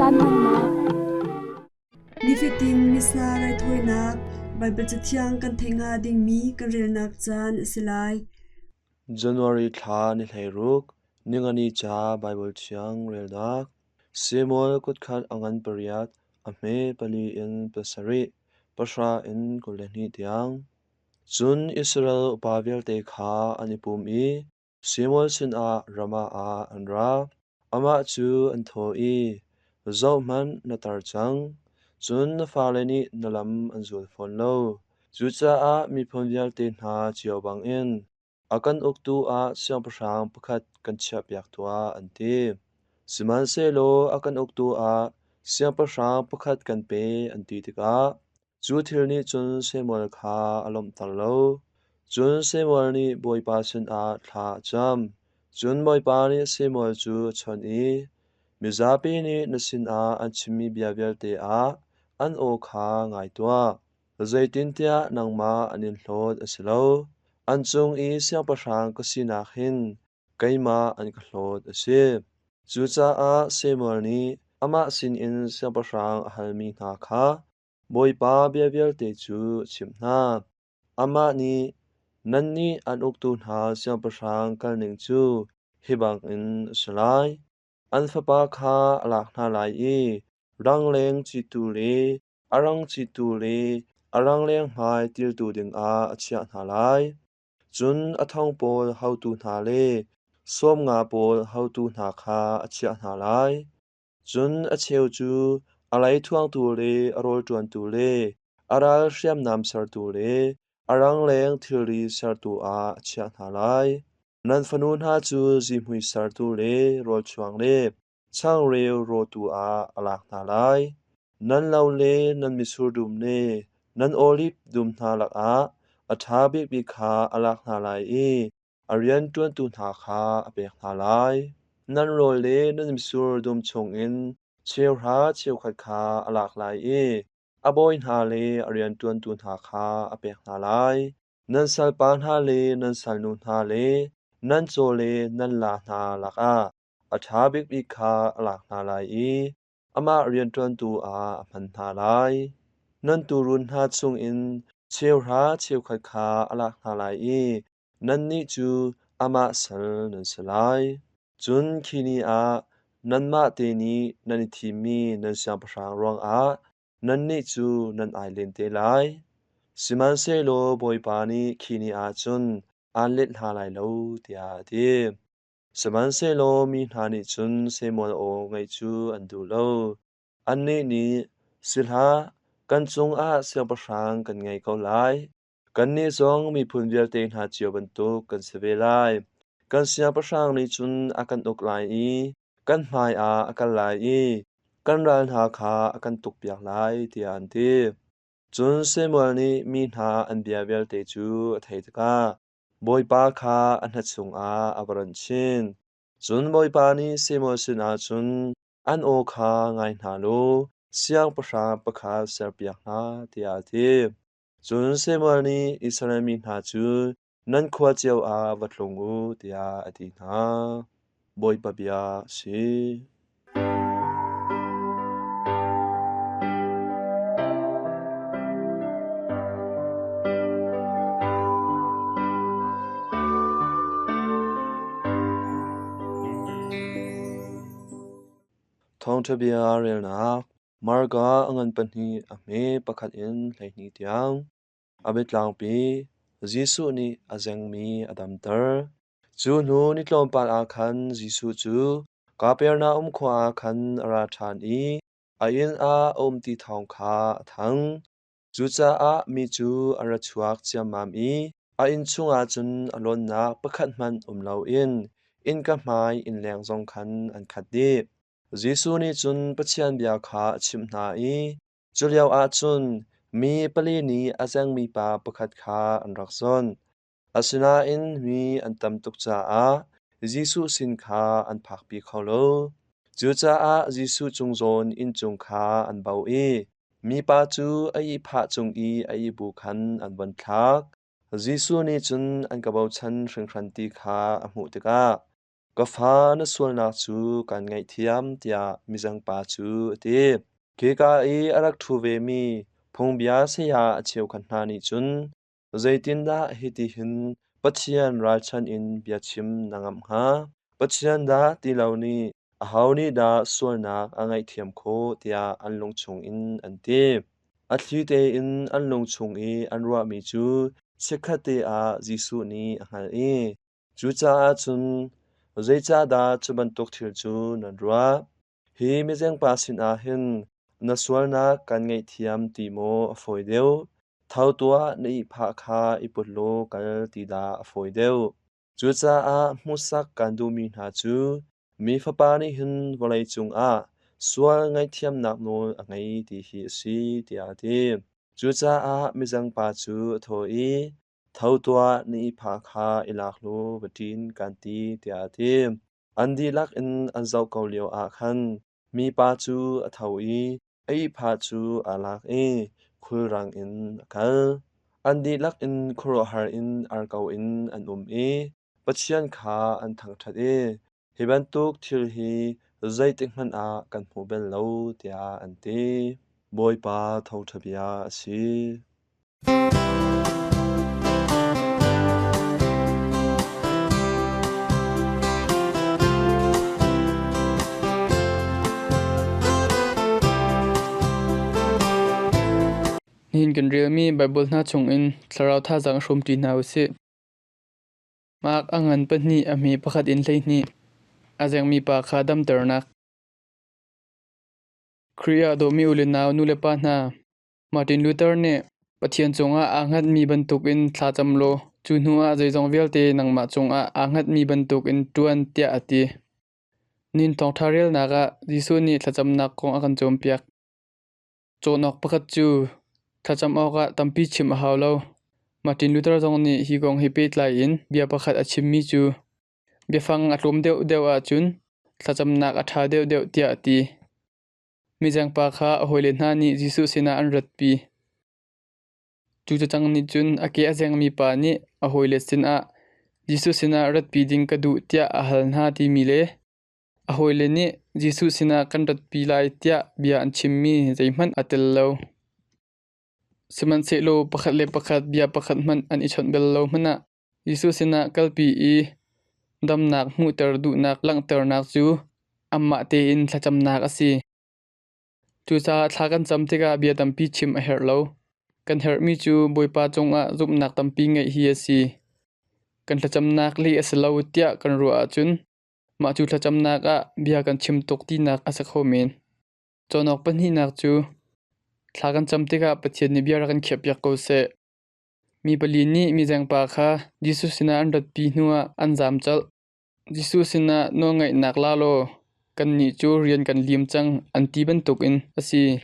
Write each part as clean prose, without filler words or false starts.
Caan hmannak. Nifatin Missa raithawinak Baibal Cathiang kan theih hnga dingmi kan relnak caan a si lai. January thla ni 16, ningani ca Baibal Thiang relnak. Samuel kutkhat a ngan pariat, a hme pali in pasarih, pahra in 22 tiang. Cun Israel upa vialte kha an i pum i Samuel sinah Ramah ah an ra. Amah cu an thawh i, “Zohhmanh, na tar cang, cun na fale nih na lam an zul fawn lo. Cucaah miphun vialte hna cio bangin a kan uktu ah siangpahrang pakhat kan chiahpiak tuah,” an ti. Sihmanhsehlaw a kan uktu ah siangpahrang pakhat kan pe, an ti tikah cu thil nih cun Samuel kha a lawmhter lo. Cun Samuel nih Bawipa sinah thla a cam. Cun Bawipa nih Samuel cu a chawnh i, “Mizapi nih na sinah an chimmi bia vialte ah an aw kha ngai tuah. Zeitintiah nangmah an in hlawt a si lo. An cung i siangpahrang ka sinak hin keimah an ka hlawt a si.” Cucaah Samuel nih amah sinin siangpahrang a halmi hna kha Bawipa bia vialte cu a chimh hna. Amah nih, “Nannih an uktu hna siangpahrang kalning cu hi bangin a si lai: An fapa kha a lak hna lai i rangleng cittu le a rang cittu le a rangleng hmai tiltu dingah a chiah hna lai. Cun a thong pawl haotu hna le sawm nga pawl haotu hna kha a chiah hna lai. Cun a cheu cu a leithuangtu le a rawlṭuantu le a ral hriamnam sertu le a rangleng thilri sertu ah a chiah hna lai. Nan fanu hna cu zihmui sertu le rawlchuang le changreu rawtu ah a lak hna lai. Nan lo le nan mitsur dum le nan oliv dum hna lakah a ṭha bikbik kha a lak hna lai i a rianṭuantu hna kha a pek hna lai. Nan rawl le nan mitsur dum chungin cheuhra cheukhat kha a lak lai i a bawi hna le a rianṭuantu hna kha a pek hna lai. Nan salpa hna le nan salnu hna le nan caw le nan laa hna lakah a ṭha bikbik kha a lak hna lai i amah rianṭuantu ah a hman hna lai. Nan tuurun hna chungin cheuhra cheukhat kha a lak hna lai i nannih cu amah sal nan si lai. Cun khi ni ah nanmah te nih nan i thimmi nan siangpahrang ruangah nannih cu nan ai len te lai. Sihmanhsehlaw Bawipa nih khi ni ah cun aan let hna lai lo, tiah a ti. Sihmanhsehlaw mi hna nih cun Samuel aw ngaih cu an duh lo. Annih nih, “Si hlah, kan cungah siangpahrang kan ngei ko lai. Kannih zong miphun vialte hna cio bantuk kan si ve lai. Kan siangpahrang nih cun a kan uk lai i kan hmaiah a kal lai i kan ral hna kha a kan tukpiak lai,” tiah an ti. Cun Samuel nih mi hna an bia vialte cu a theih tikah Bawipa kha a hna chungah a va ronh chin. Cun Bawipa nih Samuel sinah cun, An aw kha ngai hna law siangpahrang pakhat serpiak hna, tiah a ti. Cun Samuel nih Israel mi hna cu nan khua cio ah va tlung u, tiah a ti hna. Bawipa bia a si. Thawngṭha bia relnak Marka a ngan pahnih a hme pakhat in 12 tiang. A biatlangpi Jesuh nih a zengmi a damter. Cu hnu ni tlawmpal ah khan Jesuh cu Kapernaum khua ah khan a ra ṭhan i a inn ah a um ti thawng kha a thang. Cucaah mi cu an ra chuak ciammam i a inn chungah cun a lawnnak pakhat hmanh um loin innka hmai innleng zong khan an khat dih. Jesuh nih cun Pathian bia kha a chimh hna i cu lioah cun mi pali nih a zengmi pa pakhat kha an rak zawnh. Asinain mi an tam tuk caah Jesuh sin kha an phakpi kho lo. Cucaah Jesuh cung zawn inncung kha an bauh i mipa cu a ihphah cung i a ihbu khan an von thlak. Jesuh nih cun an ka bochan hringhran ti kha a hmuh tikah, Ka fa, na sualnak cu kaan ngaihthiam, tiah mizengpa cu a ti. Khika i a rak ṭhu vemi phungbia saya a cheukhat hna nih cun, Zeitindah hitihin Pathian ralchanh in biachim na ngamh hnga? Pathian dah ti lo nih aho nih dah sualnak a ngaihthiam khawh tiah an lung chungin an ti. A thli tein an lung chung i an ruahmi cu chikkhatte ah Jesuh nih a hngalh i cucaah cun, Zeicahdah cu bantuk thil cu nan ruah? Hi mizengpa sinah hin na sualnak kan ngaihthiam ti maw a fawi deuh? Tho tuah, na ihphah kha i put law kal ti dah a fawi deuh? Cucaah hmuhsak kaan duhmi hna cu Mi Fapa nih hin vawlei cungah sual ngaihthiamnak nawl a ngei ti hi a si, tiah a ti. Cucaah mizengpa cu a thawh i, Tho tuah, na ihphah kha i lak law va ṭin, kaan ti, tiah a ti. An dihlak in an zoh ko lioah khan mipa cu a tho i a ihphah cu aa lak i khulrang in a kal. An dihlak in khuaruahhar in ar ko in an um i Pathian kha an thangṭhat i, “Hi bantuk thil hi zeitikhmanh ah kan hmu bal lo,” tiah an ti. Bawipa thawngṭha bia a si. Nihin kan relmi Baibal hna chungin thlarau thazaang hrawmṭi hna u sih. Mark a ngan pahnih a hme pakhat in 12. A zengmi pa kha damternak. Khrih ah dawmi u le nau nu le pa hna, Martin Luther nih Pathian cungah aa hngatmi bantukin thlacam law cu hnuah zeizong vialte nangmah cungah aa hngatmi bantukin ṭuan tiah a ti. Nin thawngṭha relnak ah Jesuh nih thlacamnak kong a kan cawnpiak. Cawnawk pakhat cu thlacam awkah tampi chim a hau lo. Martin Luther zong nih hi kong he pehtlai in bia pakhat a chimmi cu biafang a tlawm deuhdeuh ahcun thlacamnak a ṭha deuhdeuh tiah a ti. Mizengpa kha a hawile hna nih Jesuh sinah an ratpi. Cu cacang nih cun a ke a zengmi pa nih a hawile sinah Jesuh sinah ratpi ding ka duh tiah a hal hna timi le a hawile nih Jesuh sinah kan ratpi lai tiah bia an chimmi zeihmanh aa tel lo. Sihmanhsehlaw pakhat le pakhat bia pakhat hmanh an i chawnh bal lo hmanh ah Jesuh sinah kalpi i damnak hmuhter duhnak langhternak cu amah tein thlacamnak a si. Cucaah thla kan cam tikah bia tampi chim a herh lo. Kan herhmi cu Bawipa cungah zumhnak tampi ngeih hi a si. Kan thlacamnak leh a si lo tiah kan ruah ahcun mah cu thlacamnak ah bia kan chim tuk tinak a si kho men. Cawnawk pahnihnak cu thla kan cam tikah Pathian nih bia rak kan khiahpiak ko seh. Mi pali nih mizengpa kha Jesuh sinah an ratpi hnuah an zaam colh. Jesuh sinah nawlngaihnak la law kannih cu rian kan lim cang an ti bantukin a si.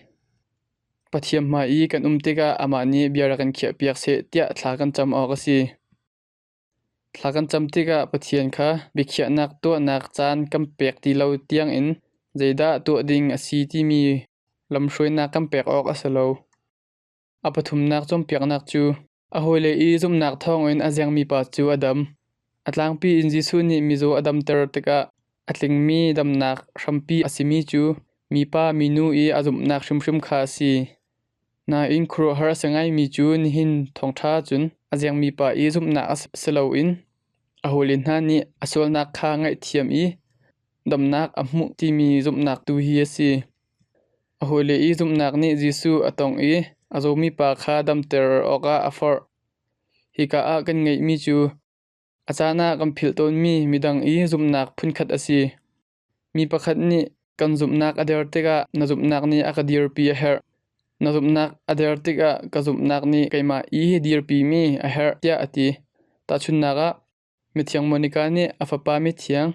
Pathian hmai i kan um tikah amah nih bia rak kan khiahpiak seh tiah thla kan cam awk a si. Thla kan cam tikah Pathian kha biakhiahnak tuahnak caan kan pek ti lo tiangin zeidah tuah ding a si timi lamhruainak kan pek awk a si lo. A pathumnak cawnpiaknak cu a hawile i zumhnak thawngin a zengmi pa cu a dam. A tlangpi in Jesuh nih mizaw a damter tikah a tlingmi damnak hrampi a simi cu mipa minu i a zumhnak hrimhrim kha a si. Nain khuaruahhar a si ngaimi cu nihin thawngṭha cun a zengmi pa i zumhnak a si loin a hawile hna nih a sualnak kha ngaihthiam i damnak a hmuh timi zumhnak tu hi a si. A hawile i zumhnak nih Jesuh a tongh i a zawmi pa kha damter awkah a forh. Hika ah kan ngeihmi cu a caan ah kan philh tawnmi midang i zumhnak phunkhat a si. Mi pakhat nih kan zumhnak a der tikah na zumhnak nih a ka dirpi a herh. Na zumhnak a der tikah ka zumhnak nih keimah i dirpimi a herh tiah a ti. Tahchunhnak ah, Mithiang Monica nih a fapa mithiang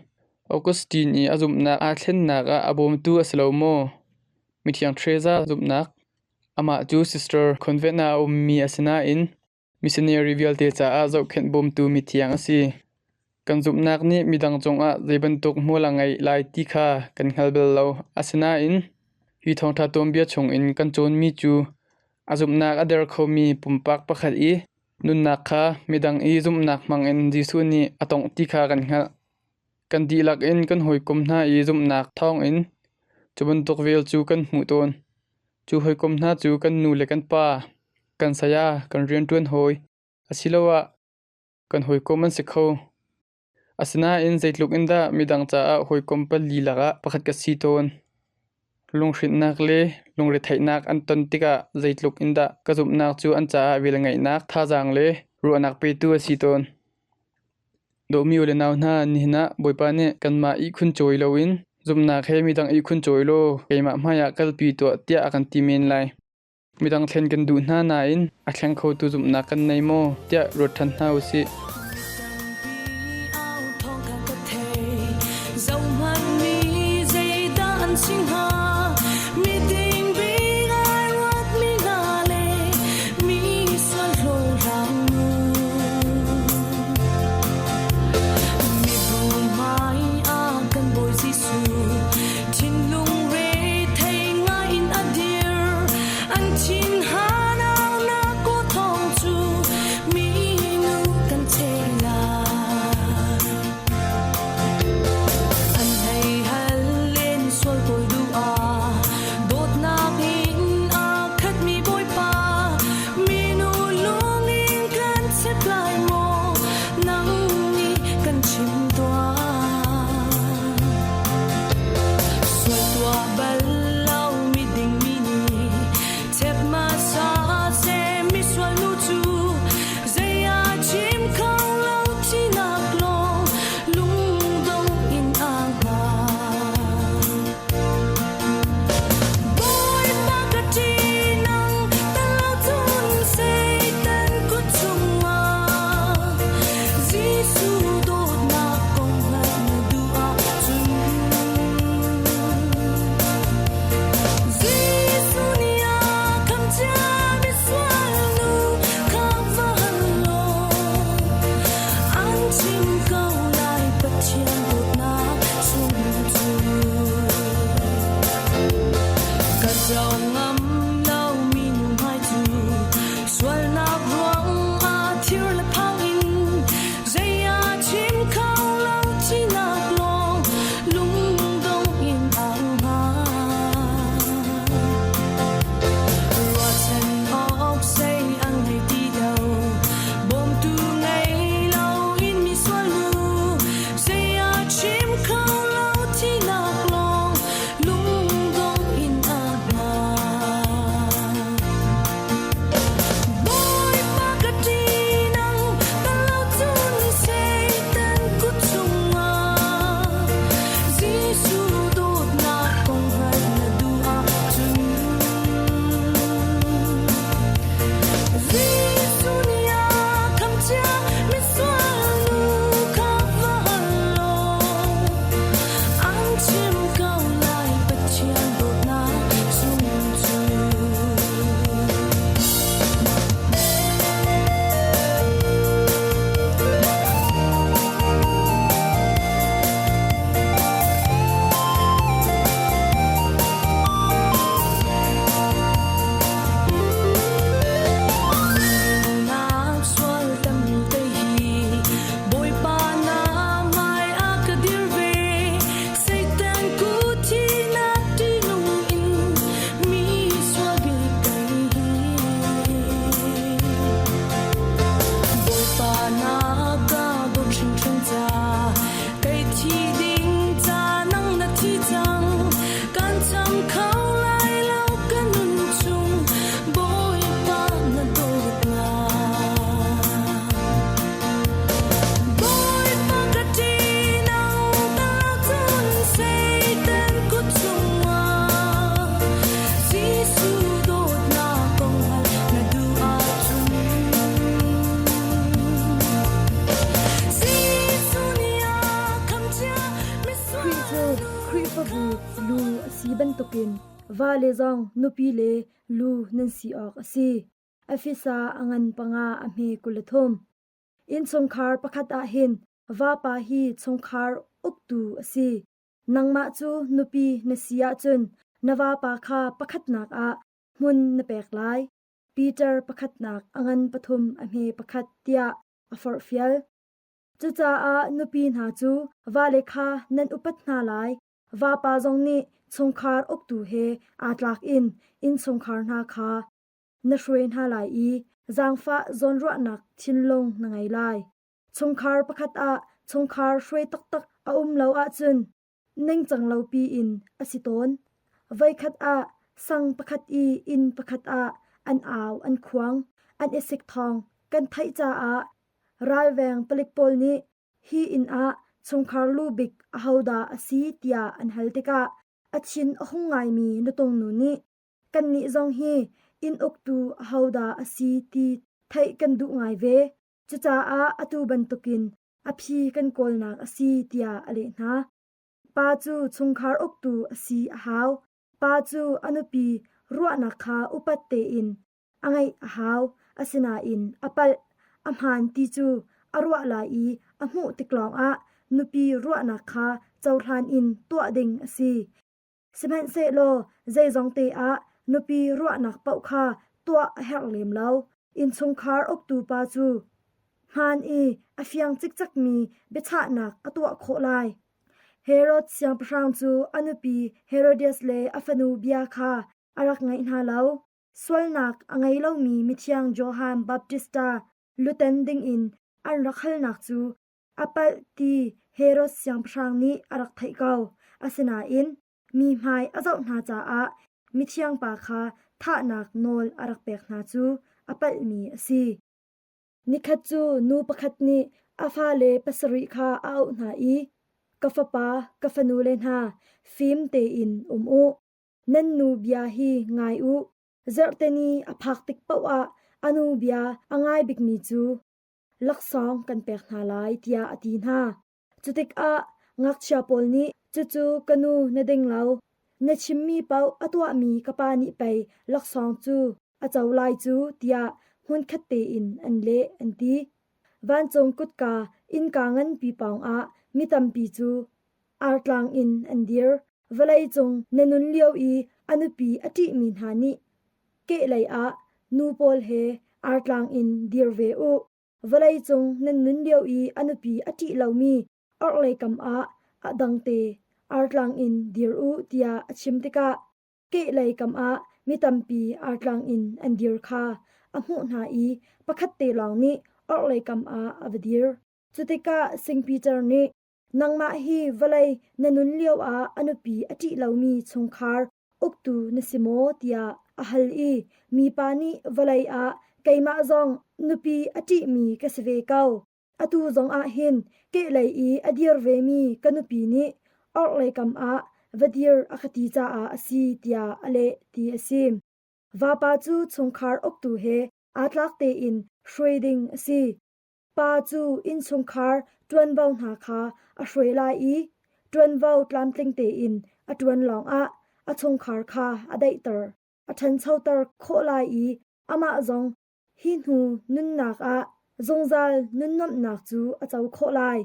Augustine i a zumhnak aa thlennak ah a bawmtu a si lo maw? Mithiang Teresa zumhnak amah cu sister convent ah a ummi a si nain missionary vialte caah zohkhenh bawmtu mithiang a si. Kan zumhnak nih midang cungah zei bantuk hmual a ngeih lai ti kha kan hngal bal lo. Asinain hi thawngṭha tuanbia chungin kan cawnmi cu a zumhnak a der khomi pumpak pakhat i nunnak kha midang i zumhnak hmangin Jesuh nih a tongh ti kha kan hngalh. Kan dihlak in kan hawikom hna i zumhnak thawngin cu bantuk vel cu kan hmuh tawn. Cu hawikom hna cu kan nu le kan pa, kan saya, kan rianṭuan hawi, asiloah kan hawikom an si kho. Asinain zeitluk in dah midang caah hawikom pali lakah pakhat ka si tawn. Lunghrinhnak le lungretheihnak an ton tikah zeitluk in dah ka zumhnak cu an caah velngeihnak, thazaang le ruahnak petu a si tawn. Dawtmi u le nau hna, nihin ah Bawipa nih kanmah ihkhun cawi loin zumhnak he midang ihkhun cawi law keimah hmaiah kalpi tuah tiah a kan ti men lai. Midang thlen kan duh hna nain a thleng khotu zumhnak kan nei maw tiah ruat ṭhan hna u sih. Khrih cu Khrihfabu lu a si bantukin vale zong nupi le lu nan si awk a si. Efesa a ngan panga a hme 23. Innchungkhar pakhat ah hin vapa hi chungkhar uktu a si. Nangmah cu nupi na si ahcun na vapa kha pakhatnak ah hmun na pek lai. Peter pakhatnak a ngan pathum a hme pakhat tiah a forhfial. Cucaah nupi hna cu vale kha nan upat hna lai. Vapa zong nih chungkhar uktu he aa tlak in innchungkhar hna kha na hruai hna lai i zaangfah zawnruahnak thinlung na ngei lai. Chungkhar pakhat ah chungkhar hruai taktak a um lo ahcun ningcang lopi in a si tawn. Voikhat ah sang pakhat i inn pakhat ah an au an khuang, an i sik thawng kan theih caah ralveng palik pawl nih hi inn ah chungkhar lu bik ahodah a si tiah an hal tikah a thin a hung ngaimi nutung nu nih kannih zong hi inn uktu ahodah a si ti theih kan duh ngai ve. Cucaah atu bantukin a phi kan kawlnak a si tiah a leh hna. Pa cu chungkhar uktu a si a hau. Pa cu a nupi ruahnak kha upat tein a ngaih a hau. Asinain a palh, a hmaan ti cu a ruah lai i a hmuh tik lawngah nupi ruahnak kha cohlan in tuah ding a si. Sihmanhsehlaw zeizong te ah nupi ruahnak paoh kha tuah a herh lem lo. Innchungkhar uktu pa cu hmaan i a fiang cikcekmi biachahnak a tuah khawh lai. Herod siangpahrang cu a nupi Herodias le a fanu bia kha a rak ngaih hna lo. Sualnak a ngei lomi mithiang Johan Baptista luten dingin an rak halnak cu A palh ti Herod siangpahrang nih a rak theih ko. Asinain mi hmai a zoh hna caah mithiang pa kha thahnak nawl a rak pek hna cu a palhmi a si. Nikhat cu nu pakhat nih a fale pasarih kha a auh hna i, Ka fapa, ka fanule hna, fim tein um u. Nan nu bia hi ngai u. Zarhteni a phak tik paoh ah a nu bia a ngai bikmi cu laksawng kan pek hna lai tiah a ti hna. Cutikah ngakchia pawl nih cucu ka nu na ding lo, na chimmi paoh a tuahmi ka pa nih pei laksawng cu a co lai cu tiah hmunkhat tein an leh an ti. Vancung kutka innka nganpi pawngah mi tampi cu artlang in an dir. Vawleicung na nun lio i a nupi a ṭihmi hna nih kehlei ah nu pawl he artlang in dir ve u. Vawleicung nan nun lio i a nupi a ṭih lomi orhlei kam ah a dangte artlang in dir u tiah a chim tikah kehlei kam ah mi tampi artlang in an dir kha a hmuh hna i pakhat te lawng nih orhlei kam ah a va dir. Cutikah Saint Peter nih Nangmah hi vawlei na nun lioah a nupi a ṭih lomi chungkhar uktu na si maw tiah a hal i mipa nih vawlei ah keimah zong nupi a ṭihmi ka si ve ko. Atu zongah hin kehlei i a dir vemi ka nupi nih orhlei kam ah va dir a ka ti caah a si tiah a leh ti a si. Vapa cu chungkhar uktu he aa tlak tein hruai ding a si. Pa cu innchungkhar ṭuanvo hna kha a hruai lai i ṭuanvo tlamtling tein a ṭuan lawngah a chungkhar kha a daihter, a ṭhanchoter khawh lai i amah zong hi hnu nunnak ah zungzal nunnuamhnak cu a co khawh lai.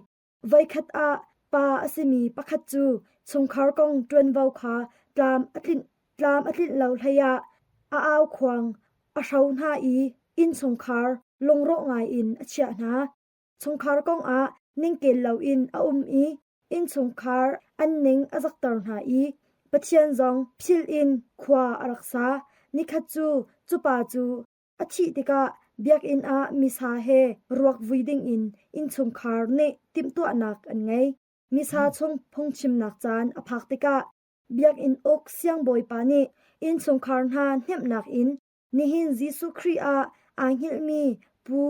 Voikhat ah pa a simi pakhat cu chungkhar kong ṭuanvo kha tlam a tlinh tlam a tlinh lo hleiah a aukhuang a hro hna i innchungkhar lungrawh ngaiin a chiah hna. Chungkhar kongah ningkel loin a um i innchungkhar an ning a zakter hna i Pathian zong philh in khua a rak sa. Nikhat cu cu pa cu A thih tikah biakinn ah misa he ruak vui dingin innchungkhar nih timhtuahnak an ngei. Misa chung phungchimnak caan a phak tikah biakinn uk siangbawipa nih innchungkhar hna hnemhnak in nihin Jesuh Khrih ah aa hngilhmi Pu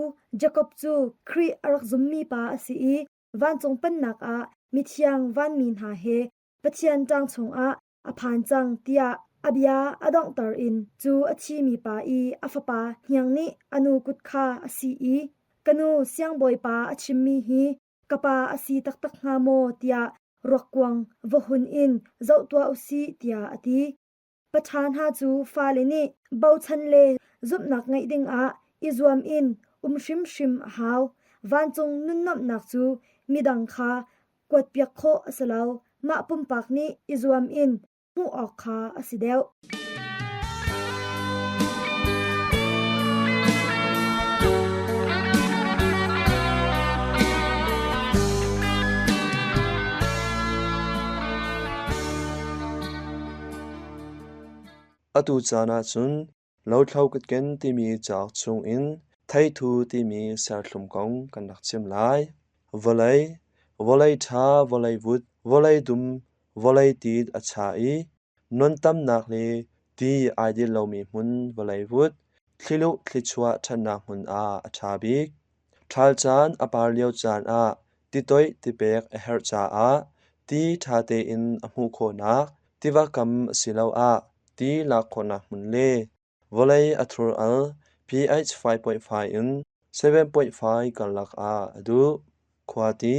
Jakob cu Khrih a rak zummi pa a si i vancung pennak ah mithiang vanmi hna he Pathian ṭang chungah a phan cang tiah a bia a donghter in cu a thimi pa i a fapa hniang nih a nu kut kha a sih i ka nu siangbawipa a chimmi hi ka pa a si taktak hnga maw tiah ruakkuang va hun in zoh tuah u sih tiah a ti. Paṭha hna cu fale nih bochan le zumhnak ngeih dingah i zuam in um hrimhrim a hau. Vancung nunnuamhnak cu midang kha kuatpiak khawh a si lo. Mah pumpak nih i zuam in hmuh awk kha a si deuh. Atu caan ahcun Lothlo Kutken timi cauk chungin Theithu timi serthlum kong kan rak chim lai. Vawlei, vawlei ṭha, vawlei vut, vawlei dum, vawlei tit a cha i non tamnak le ti ai dil lomi hmun vawlei vut, thliluh thlichuah ṭhatnak hmun ah a ṭha bik. Ṭhal caan a par lio caan ah titoih tipek a herh caah ti ṭha tein a hmuh khawhnak tiva kam asiloah ti lak khawhnak hmun le vawlei a thur al pH 5.5 in 7.5 karlak ah a duh. Khuati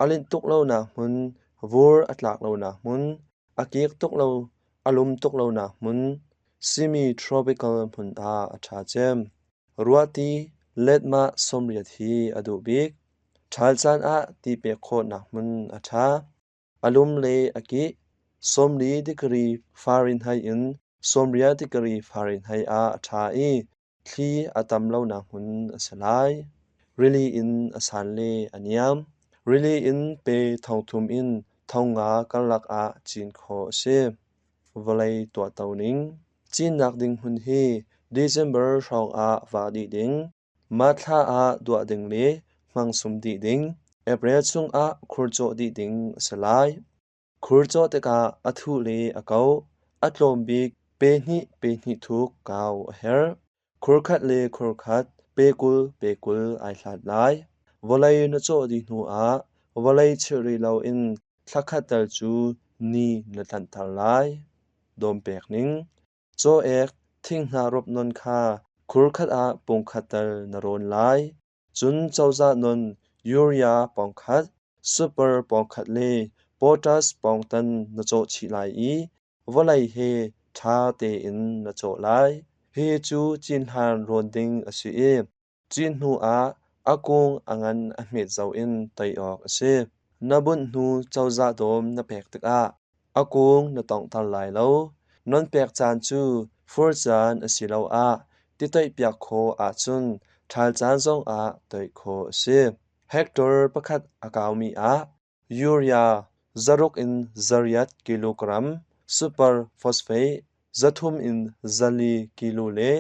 a linh tuk lonak hmun, vur a tlak lonak hmun, a kik tuk lo, a lum tuk lonak hmun, semi-tropical hmun ah a ṭha cem. Ruahti letmah 80 hi a duh bik. Ṭhal caan ah ti pek khawhnak hmun a ṭha. A lum le a kih. 40 degree Fahrenheit in 80 degree Fahrenheit ah a ṭha i thli a tam lonak hmun a si lai. Rili in a san le a niam. Rili in pe 3,000 in 5,000 karlak ah cin khawh a si. Vawlei tuahto ning. Cinnak ding hmun hi December hrawng ah vah dih ding. Mah thla ah duah ding le hmangsum dih ding. April chungah khurcawh dih ding a si lai. Khurcawh tikah a thuh le a kauh. A tlawm bik pe hnih pe hnih thuk kau a herh. Khur khat le khur khat pe 20 pe 20 ai hlat lai. Vawlei na cawh dih hnu ah vawlei chilh rih loin thla khat tal cu ni na tlanhter lai. Dawm pek ning. Caw ek thinghnah rop non kha khur khat ah pung khat tal na rawn lai. Cun cozah non urea pawng khat, super pawng khat le potash pawng tan na cawh chih lai i vawlei he ṭha tein na cawh lai. Hi cu cinhlan rawn ding a si i cin hnu ah a kung a ngan a hmet zau in tei awk a si. Na bunh hnu cozah dawm na pek tikah a kung na tawnghter lai lo. Non pek caan cu fur caan asiloah ti toihpiak khawh ahcun ṭhal caan zongah toih khawh a si. Hectare pakhat a kaumi ah Urea 600 in 800 kilogram, super phosphate 300 in 400 kilo le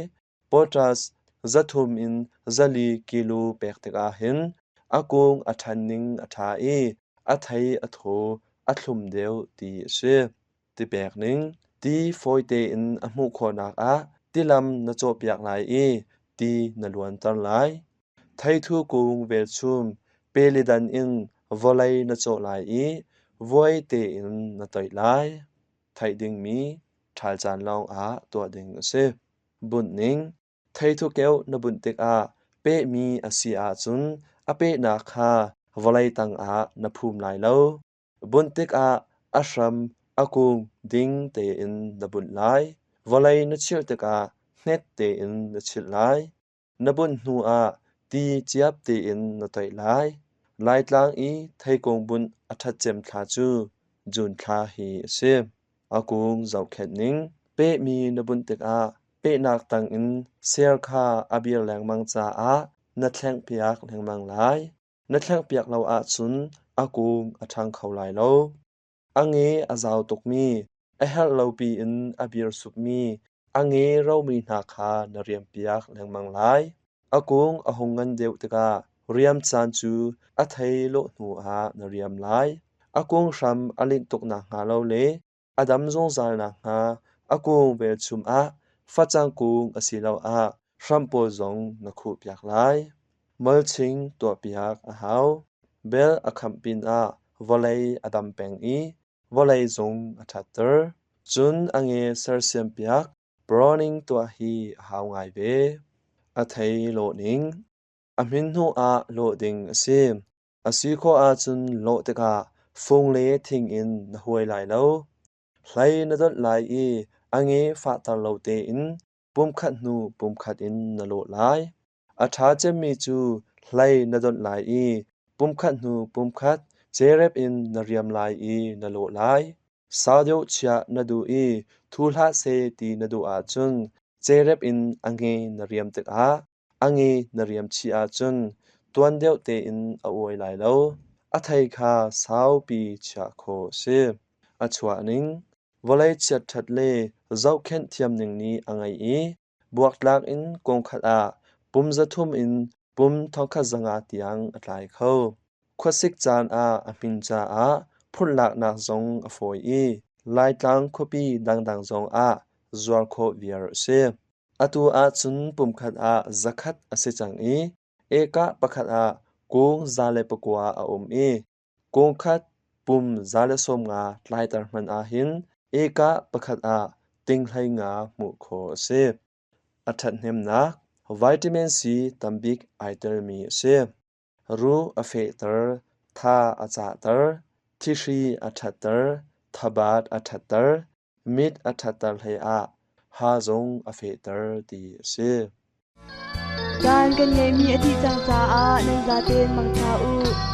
potash 300 in 400 kilo pek tikah hin a kung a ṭhan ning a ṭha i a thei a thaw a thlum deuh ti a si. Ti pek ning ti fawi tein a hmuh khawhnak ah tilam na cawhpiak lai i ti na luanter lai. Theithu kung velchum pelidan in vawlei na cawh lai i vuai tein na toih lai. Theih dingmi ṭhal caan lawngah tuah ding a si. Bunh ning Theithu keuh na bunh tikah pehmi a si ahcun a pehnak kha vawlei tangah na phum lai lo. Bunh tikah a hram a kung ding tein na bunh lai. Vawlei na chilh tikah hnet tein na chilh lai. Na bunh hnuah ti ciap tein na toih lai. Laitlang i theikung bunh a ṭhat cem thla cu June thla hi a si. A kung zohkhenh ning. Pehmi na bunh tikah pehnak tangin ser kha a bir lengmang caah na thlengpiak lengmang lai. Na thlengpiak lo ahcun a kung a ṭhang kho lai lo. A nge a zau tukmi, a herh lo piin a bir supmi, a nge romi hna kha na riampiak lengmang lai. A kung a hung ngan deuh tikah riam caan cu a thei lawh hnuah na riam lai. A kung hram a linh tuk nakhnga lo le a dam zungzal nakhnga a kung velchum ah facang kung asiloah hramh pawl zong na khuhpiak lai. Mulching tuahpiak a hau. Bel a khamh pinah vawlei a dam peng i vawlei zong a ṭhatter. Cun a nge sersiampiak pruning tuah hi a hau ngai ve. A thei lawh ning. A hmin hnu ah lawh ding a si. A si khawh ahcun lawh tikah fung le thing in na huai lai lo. Hlei na donh lai i a nge fahter lo tein pumkhat hnu pumkhat in na lawh lai. A ṭha cemmi cu hlei na donh lai i pumkhat hnu pumkhat cerep in na riam lai i na lawh lai. Sau deuh chiah na duh i thu hlah seh ti na duh ahcun cerep in a nge na riam tikah a nge na riam chih ahcun tuan deuh tein a uai lai lo. A thei kha saupi chiah khawh a si. A chuah ning. Vawlei chiatṭhat le zohkhenh thiamning nih a ngeih i buaktlak in kungkhat ah pum 300 in pum 1500 tiang a tlai kho. Khuasik caan ah a hmin caah phurhlaknak zong a fawi i Laitlang khuapi dangdang zong ah zuar khawh viar a si. Atu ahcun pumkhat ah 100 a si cang i ekah pakhat ah kung 109 a um i kungkhat pum 150 tlaiter hmanh ahhin ekah pakhat ah ting 15 hmuh khawh a si. A ṭhathnemnak vitamin C tambik ai telmi a si. Ruh a fehter, tha a cahter, thihri a ṭhatter, thabat a ṭhatter, mit a ṭhatter hleiah ha zong a fehter ti a si. Caan kan ngeihmi a dih cang caah nan zaten mangṭha u.